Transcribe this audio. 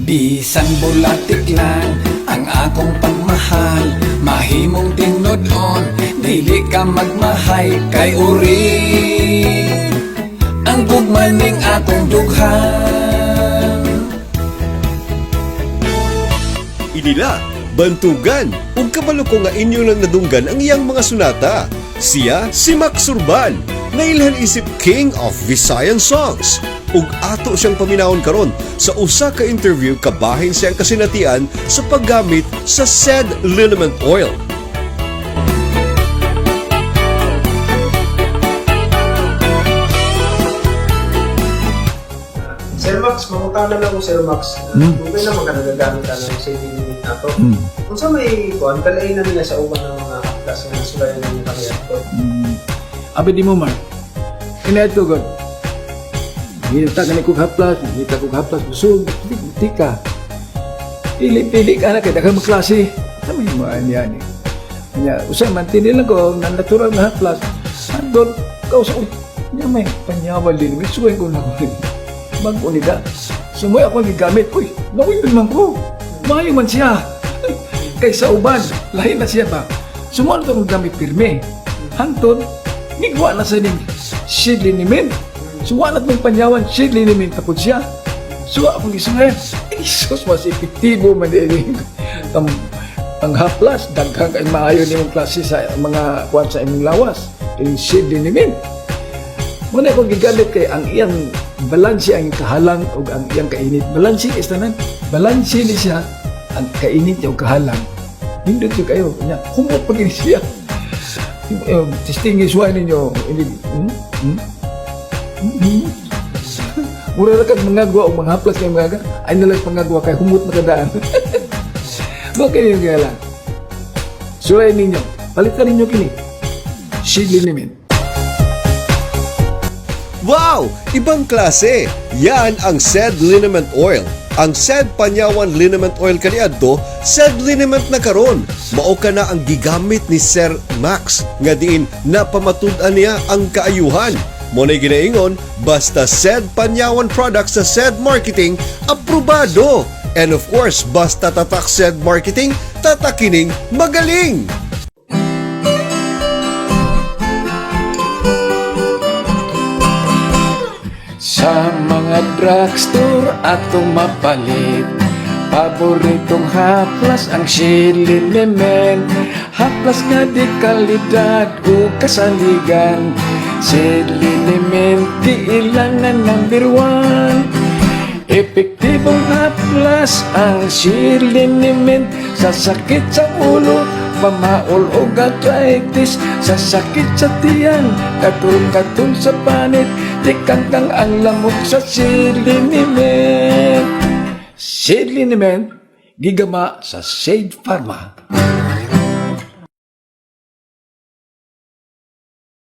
Bisan bulatik lang ang akong pagmahal, mahimong tinod-on, dili ka magmahay kay uri ang gugma ning akong dughan. Inila, bantugan, ug kabalo ko nga inyo lang nadunggan ang iyang mga sunata. Siya si Max Surban, nailhan isip King of Visayan Songs. Ug ato siyang paminawon karon sa usa ka interview kabahin siyang kasinatian sa paggamit sa said liniment oil. Sir Max, mangutana lang ko, Sir Max. Dugay naman ka nagagamit ka ng safety limit na to. Unsa may kuan kalain na nila sa uban ng mga haplas nga nasulayan ng kaniadto? Abi di mo, Mark. Inaad ko, God. Hinta ka ni kong haplas, hinta kong haplas, busog, di ka. Pili-pili ka na, kaya daghang maklase. Sa may mga niya ni. Kanya, usay man, tinil lang ko, na natural na haplas. Andon, kausa, uy, niya may panyawal din. May suway ko na ko. Bago nila. Sumoy ako ang gigamit. Uy, naku yun man ko. Maayo man siya. Kaysa uban, lahi na siya ba? Sumuan ito kong gamit pirme. Hangtod, nigwa na sa ning Shidley ni Min. Suwa na itong panyawan, Shidley ni Min, tapos siya. Suwa akong isuwayan. Jesus, mas epektibo man din. Ang haplas, daghang kay maayo nimong klase sa mga kuan sa imong lawas. Yung Shidley ni Min. Muna akong gigamit kay ang iyang balanse ang kahalang o ang iyang kainit. Balanse is tanan. Balanse ni siya ang kainit niya o kahalang. Hindot yun kayo. Nya, humot pag ini siya. Testing is why ninyo. Hindi, Mura na kag mangagwa o mga haplas kay mga ay nalang pangagwa kay humot na kadaan. Bakit yung kaya lang? Sulay ninyo. Palitan ninyo kini. Shidley ni. Wow! Ibang klase! Yan ang said liniment oil. Ang said Panyawan liniment oil kaniadto, said liniment na karon. Mao ka na ang gigamit ni Sir Max nga diin napamatud-an niya ang kaayuhan. Mo na'y ginaingon, basta said Panyawan products sa said marketing, aprobado. And of course, basta tatak said marketing, tatakining magaling! Sa mga drugstore atong mapalit, paboritong haplas ang Shilinemen. Haplas nga di kalidad o kasaligan. Shilinemen, di ilang na number 1. Epektibong haplas ang Shilinemen sa sakit sa ulo, pamaol o arthritis, sa sakit sa tiyan, katul-katul sa panit, tikangkang ang lamok sa Shilinemen. Shilinemen, gigama sa Shade Pharma.